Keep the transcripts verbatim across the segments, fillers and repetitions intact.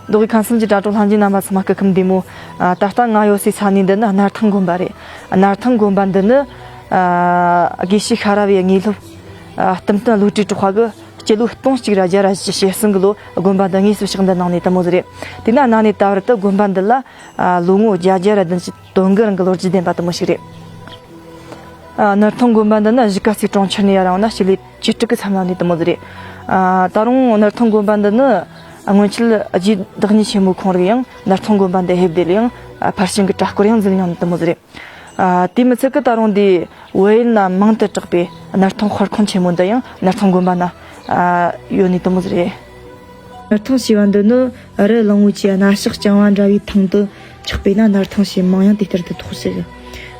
མདོ་དབུས་ཁམས་གསུམ་གྱི་དྲ་གྲོགས་ལྷན་རྒྱས་རྣམ་པ་ཚང་མ་སྐུ་ཁམས་བདེ་མོ། ཨ། ད་ལྟ་ང་ཡོད་སའི་ས་གནས་འདི་ནི་སྣར་ཐང་དགོན་པ་རེད། སྣར་ཐང་དགོན་པ་འདི་ནི། ཨ། དགེ་བཤེས་ཤ་ར་བའི་དངོས་སློབ། ཨ། གཏུམ་སྟོན་བློ་གྲོས་གྲགས་པ་གིས་སྤྱི་ལོ་སྟོང་གཅིག་ར་བརྒྱ་ར་བཞི་བཅུ་ཞེ་གསུམ་གི་ལོ་དགོན་པ་འདི་དངོས་སུ་ཕྱག་འདི་གནང་ནི་དེ་མོ་ཟིག་རེད། དེ་ན་གནའ་ནས་ད་བར་དུ་དགོན་པ་འདི་ལ། ཨ། ལོ་ངོ་བརྒྱད་བརྒྱ་ར་བདུན་ཅུ་དོན་དགུ་རིང་གི་ལོ་རྒྱུས་ལྡན་པ་དེ་མོ་ཞིག་རེད། ཨ། སྣར་ཐང་དགོན་པ་འདི་ནི་གཞིས་ཀ་རྩེ་གྲོང་ཁྱེར་ནས་ཡར་ཡོང་ན་སྤྱི་ལེ་བཅུ་དྲུག་གི་མཚམས་ལ་ནི་དེ་མོ་ཟིག་རེད། ཨ། ད་རུང་སྣར་ཐང་དགོན་པ་འདི་ནི་སྔོན་ཆད་རྗེ་བདག་ཉིད་ཆེན་མོའི་ཁོངས་རིགས་ཡང་སྣར་ཐང་དགོན་པ་འདི་ཕེབས་དེ་ལ་ཡང་། ཨ། ཕར་ཕྱིན་གྱི་གྲྭ་སྐོར་ཡང་འཛུལ་མྱོང་ནི་དེ་མོ་ཟིག་རེད། ཨ། དེ་མི་ཚད་ཀི་ད་རུང་འདི་བལ་ཡུལ་ན་མང་དུ་གྲགས་པའི་སྣར་ཐང་དཔར་ཁང་ཆེན་མོ་འདི་ཡང་སྣར་ཐང་དགོན་པ་ན། ཨ། ཡོད་ནི་དེ་མོ་ཟིག་རེད། སྣར་ཐང་ཞེས་པ་འདི་ནི་རི་གླང་པོ་ཆེའི་སྣ་ཞགས་རྐྱང་བ་འདྲ་བའི་ཐང་དུ་ཆགས་པས་ན་སྣར་ཐང་ཞེས་མིང་ཡང་དེ་ལྟར་དུ་ཐོགས་ཤིང་།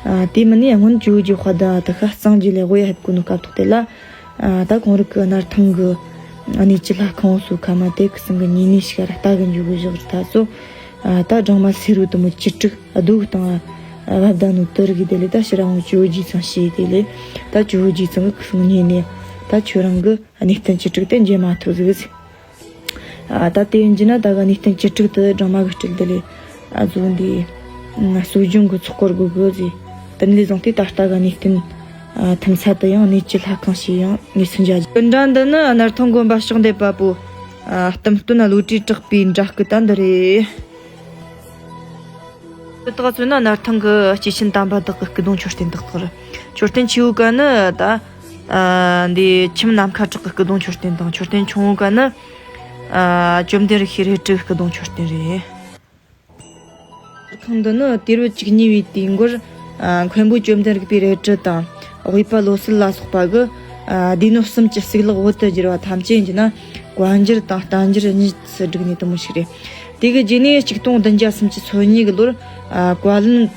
ཨ། དེ་མིན་ནས་སྔོན་ཇོ་བོ་རྗེ་དཔལ་ལྡན་ཨ་ཏི་ཤ་གཙང་རྒྱུད་ལས་དབུ་ཡ་ཕེབས་གོ་ནོ་སྐབས་ཐོག་དེ་ལ། ཨ། ད་ཁོང་རིགས་ཀྱི་སྣར་ཐང་གི་གནས་ཀྱི་ལྷ་ཁང་བོ་སོ་ཁ་མ་དེ་ཁུ་སིང་གི་ཉེ་གནས་ཤིག་ར་ལྟ་གི་འཇུག་གི་བཞག་རི་ཐ་སོ། ཨ། ད་སྦྲང་མ་སེར་བོ་དུ་མོ་བཅུ་དྲུག་རྡོ་གི་སྟེང་ཨ་བབས་ད་ནོ་དུ་རིག་གི་དེ་ལས་ད་ཕྱིར་རང་ཇོ་བོ་རྗེ་ཚང་ཞེས་དེ་ལས་ད་ཇོ་བོ་རྗེ་ཚང་གི་ཁུ་སིང་ཉེ་གནས་ད་ཁྱོད་རང་གི་གནས་བརྟན་བཅུ་དྲུག་དེ་མཇལ་མ་ཐུབ་ཟིག་ཟེར། ཨ། ད་དེ་ཡིན་གྱི་ན་ད་ག་ནས་བརྟེན་བཅུ་དྲུག་ཏུ་སྦྲང་མ་གི་སྤྲུལ་འདི་ལས། ཨ། བཟོ་འདི། ཨ། གསོ་སྦྱོང་གི་ཚོགས་སྐོར་དགོས་དགོས་ཟེར། དེ་ནས་བཟུང་སྟེ་ད་ལྟ་ག་ནས་བརྟེན། ཨ། ཐིམ་ས་དུ་ཡང་གནས་ཀྱི་ལྷ་ཁང་ཞིག་ཡང་ངེས་སུ་མཇལ་རྒྱུ། སྐུ་འདྲ་འདི་ནི་སྣར་ཐང་དགོན་པ་ཕྱག་འདེབས་པ་པོ། ཨ། གཏུམ་སྟོན་བློ་གྲོས་གྲགས་པའི་འདྲ་སྐུ་ད་འདི་རེད། དེ་དག་ཚོ་ནི་སྣར་ཐང་གི་སྐྱེས་ཆེན་དམ་པ་དག་གི་སྐུ་གདུང་མཆོད་རྟེན་དག་དག་རེད། མཆོད་རྟེན་ཆེ་བོ་ག་ནི་ད། ཨ། འདི་ཁྱིམ་ནམ་མཁའ་གྲགས་ཀྱི་སྐུ་གདུང་མཆོད་རྟེན་དང་མཆོད་རྟེན་ཆུང་བོ་ག་ནི། ཨ། བཅོམ་ལྡན་རིག་ཤེས་རལ་གྲི་གི་སྐུ་གདུང་མཆོད་རྟེན་རེད། ཁང་འདི་ནི་དུས་རབས་བཅུ་གཉིས་པའི་དུས་འགོར། ཨ། མཁན་པོ་བཅོམ་ལྡན་རིག་པའི་རལ་གྲི་དང་དབུས་པ་བློ་གསལ་ལ་སོགས་པ་གིས། ཨ། སྡེ་སྣོད་གསུམ་གྱི་གཙུག་ལག་བོད་དུ་བསྒྱུར་བ་ཐམས་ཅད་ཡིན་གྱི་ན་བཀའ་འགྱུར་དང་བསྟན་འགྱུར་གཉིས་སུ་བསྒྲིགས་ནས་དེ་མོ་ཞིག་རེད། དེ་གི་རྗེས་ནས་ཆིག་སྟོང་བདུན་བརྒྱ་སུམ་ཅུ་སོ་གཉིས་གི་ལོར། ཨ། བཀའ་བློན་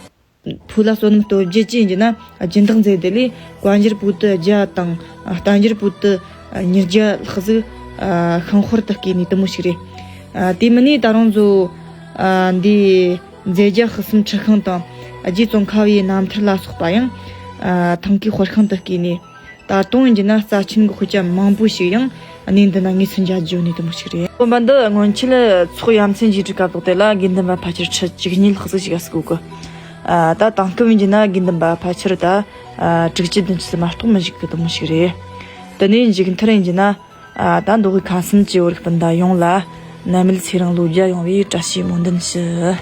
ཕུ་ལ་བསོད་ནམས་སྟོབས་རྒྱས་ཀྱིས་ཡིན་གྱི་ན་སྦྱིན་བདག་མཛད་དེ་ལས་བཀའ་འགྱུར་པོ་ཏི་བརྒྱ་དང་། ཨ། བསྟན་འགྱུར་པོ་ཏི་ཉིས་བརྒྱ་ལྷག་ཟིག་ཨ། ཤིང་དཔར་དུ་བརྐོས་ནས་དེ་མོ་ཞིག་རེད། ཨ། དེ་མིན་ནས་ད་རུང་ཚོ། ཨ། འདི་མཛེས་རྒྱ་དཔག་བསམ་འཁྲི་ཤིང་དང་། ཨ། རྗེ་ཙོང་ཁ་བའི་རྣམ་ཐར་ལ་སོགས་པ་ཡང་། ཨ། ཐང་གའི་དཔར་ཤིང་དུ་བརྐོས་ནས། ད་དུང་ཡིན་གྱི་ན་རྩ་ཆེན་གྱི་དཔེ་ཆ་མང་པོ་ཞིག་ཡང་གནས་འདི་ན་ངེས་སུ་མཇལ་རྒྱུ་ནི་དེ་མོ་ཞིག་རེད། དགོན་པ་འདི་སྔོན་ཆད་ཚོགས་ཡ་མཚན་རྒྱས་འབྲིའི་སྐབས་ཐོག་དེ་ལ་དགེ་འདུན་པ་ཕལ་ཆེར་ཁྲི་བཅུ་གཉིས་ལྷག་ཙམ་ཞིག་ག་ཟིག་གོ་གི། ཨ། ད་དེང་སྐབས་ཡིན་གྱི་ན་དགེ་འདུན་པ་ཕལ་ཆེར་ད། ཨ། དྲུག་ཅུ་བདུན་ཅུ་ཙམ་མ་གཏོགས་མི་ཞིག་གི་དེ་མོ་ཞིག་རེད། དེ་ནས་མཇུག་མཐར་ཡིན་གྱི་ན། ཨ། ད་མདོ་དབུས་ཁམས་གསུམ་གྱི་བོད་རིགས་སྤུན་ཟླ་ཡོངས་ལ་ནད་མེད་ཚེ་རིང་ལོ་བརྒྱ་ཡོང་བའི་བཀྲ་ཤིས་སྨོན་འདུན་ཞུ།